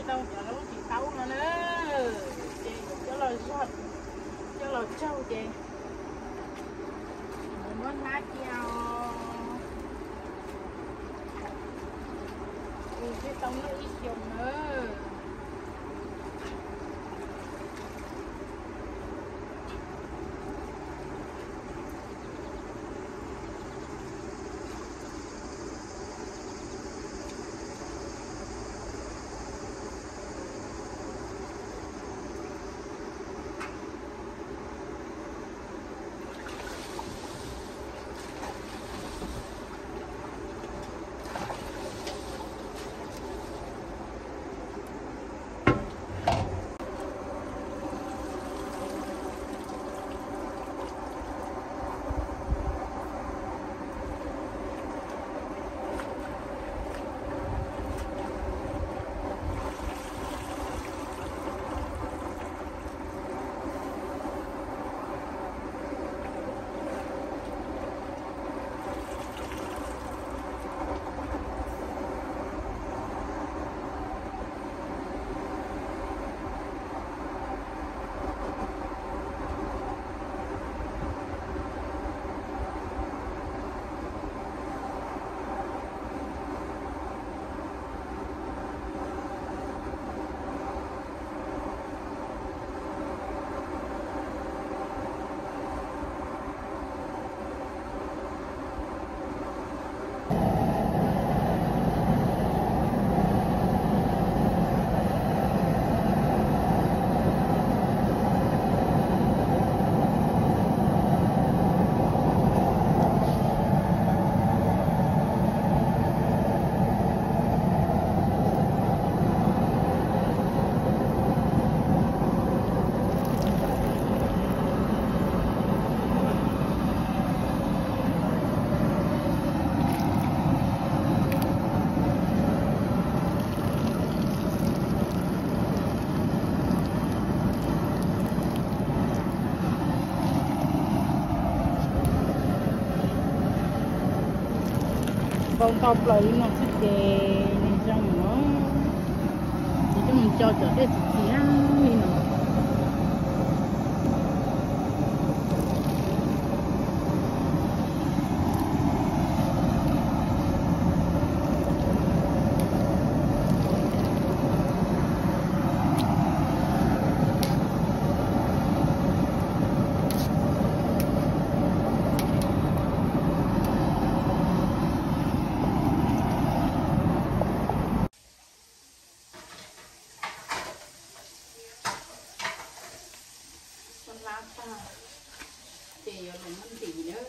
Tau cov lub tsis taub no na, ces yuav coj los zog, coj los tsaug ces yuav muab hlab cia os. Kuv thiaj tau noj ib xyoos na. Npau ntau plaws li no xwb ces nws zoo no, ces coj mus cog cov dej txiv txiv li no. Hlab tag ces yuav los muab ntim na.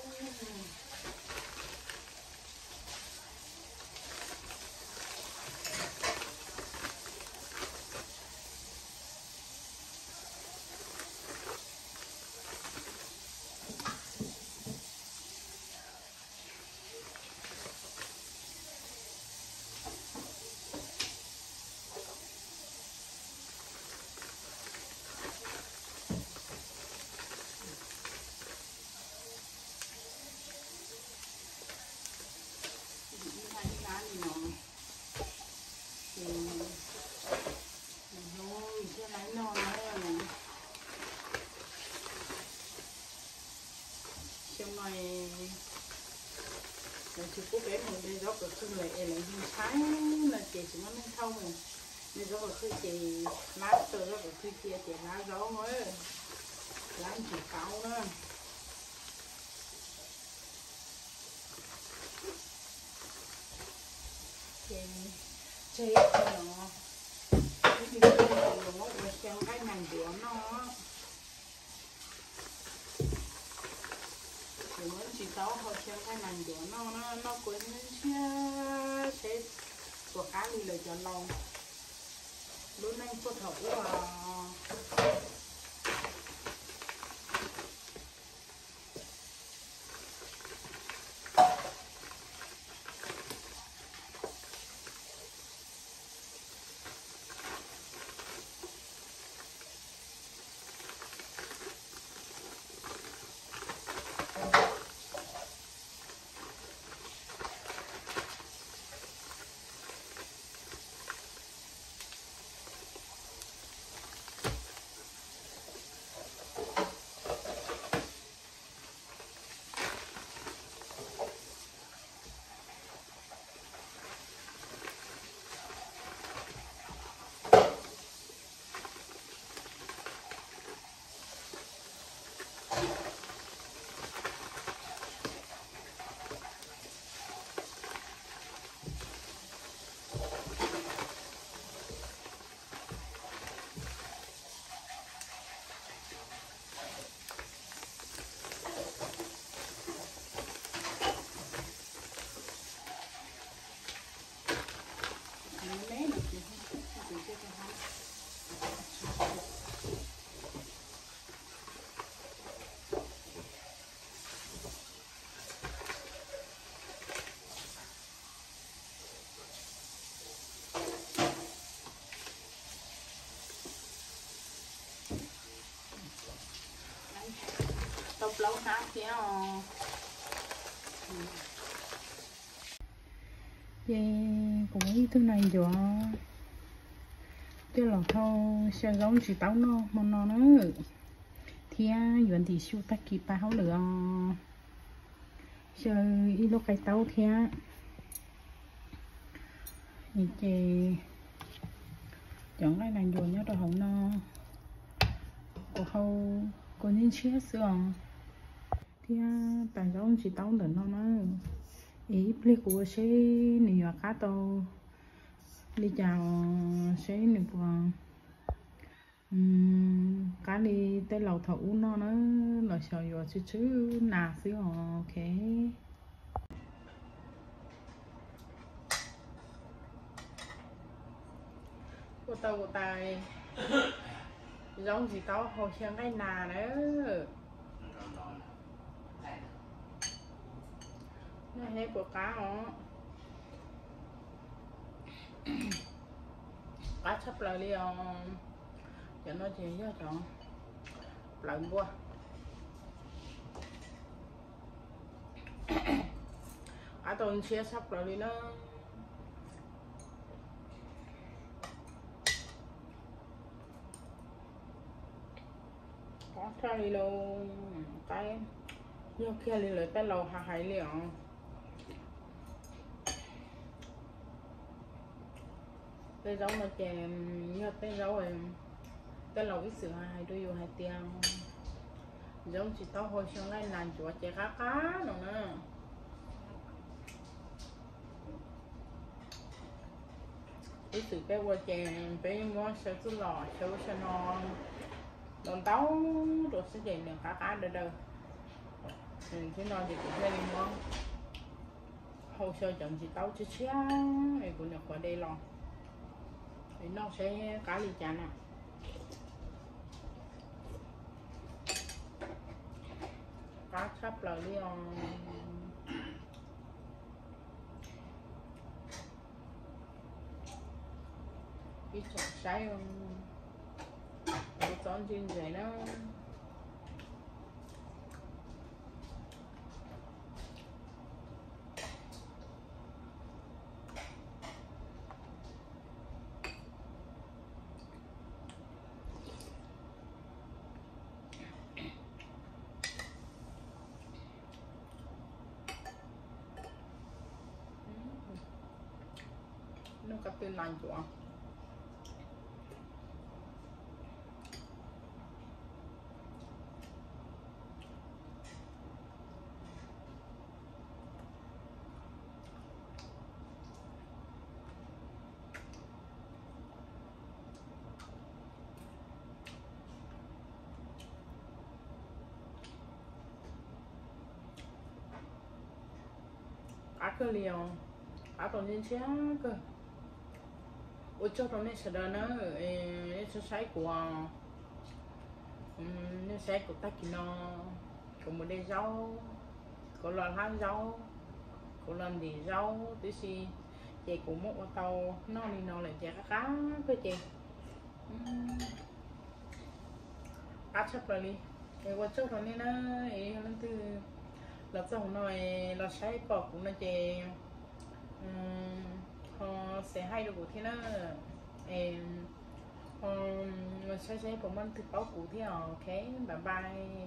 Ib hlab ib hlab li no, ces zoo thiaj laiv noj na. Xyoo no lawv tsis pub peb mus de zaub qhwv qhwv lawm es lawv ntshai no ces tsis muaj neeg thauj mus de zaub qhwv qhwv ces hlab tau zaub qhwv qhwv cia ces hlab zaub, hlab ntsis taub na. Ces tseg no, ib ntsis ces yuav muab ua xyaw nqaij nas ncuav noj. Yuav muab ntsis taub hau xyaw nqaij nas ncuav noj na, noj kua ntxhiab ntxhiab seb puas qab li lawv cov laus lub neej puag thaum ub. Taub hnab thiab os. Ces kuv muab ib tug nas ncuav coj los thau xyaw zaub ntsis taub noj hmo no na, thiab yuav ntim xyu tag kis pab hauj lwm os. Xyaw ib lub qai taub thiab. Ces cov nqaij nas ncuav nyob rau hauv no, kuv hau kuv ntshiab ntshiab xwb os, thiab tas zaub ntsis taub ntawm no na. Es ib pliag kuv ua seb nws yuav qab tau li cas os, seb nws puas qab li tej laus thaum ub noj na, los xyov yuav tsw tsw nas xwb os, ok. Ua tau kuv tais zaub ntsis taub hau xyaw nqaij nas na. Nej hev puas qab os? Qab tshaj plaws li os. Cov no ces yog cov plawv npua. Qab tau ntshiab tshaj plaws li na. Qab tshaj li lauj. Qab yog kiag li lawv tej laus hais hais li os. Tej zaub no ces yog tej zaub, tej laus ib txwm hais hais rau yus hais tias zaub ntsis taub hau xyaw nqaij nas ncuav ces qab qab no na. Ib txwm peb ua ces peb muab xyaw txuj lom xyaw ub xyaw no los ntau rau xwb ces nws qab qab daw daw. Thiab no ces kuv thiaj li muab hau xyaw cov ntsis taub tshiab tshiab es kuv nyuam qhuav de los es noj seb qab li cas na. Qab tshaj plaws li os. Ib tsoom saib, kuv txhob ntse ntses na. Noj ko tw nas ncuav. Qab kawg li os, qab tau ntshiab ntshiab kawg. Ua tsaug rau nej sawv daws na, nej saib kuv, nej saib kuv tag kis no, kuv mus de zaub, kuv los hlab zaub, kuv los ntim zaub tib si, ces kuv muab ua tau noj li no lawm ces qab qab kawg ces qab tshaj plaws li. Es ua tsaug rau nej na, es yog leej twg los txog hauv no es los saib pom kuv no ces ho say hi rau kuv thiab na. Es ho saib saib puas muaj leej twg paub kuv thiab, ok, bye bye.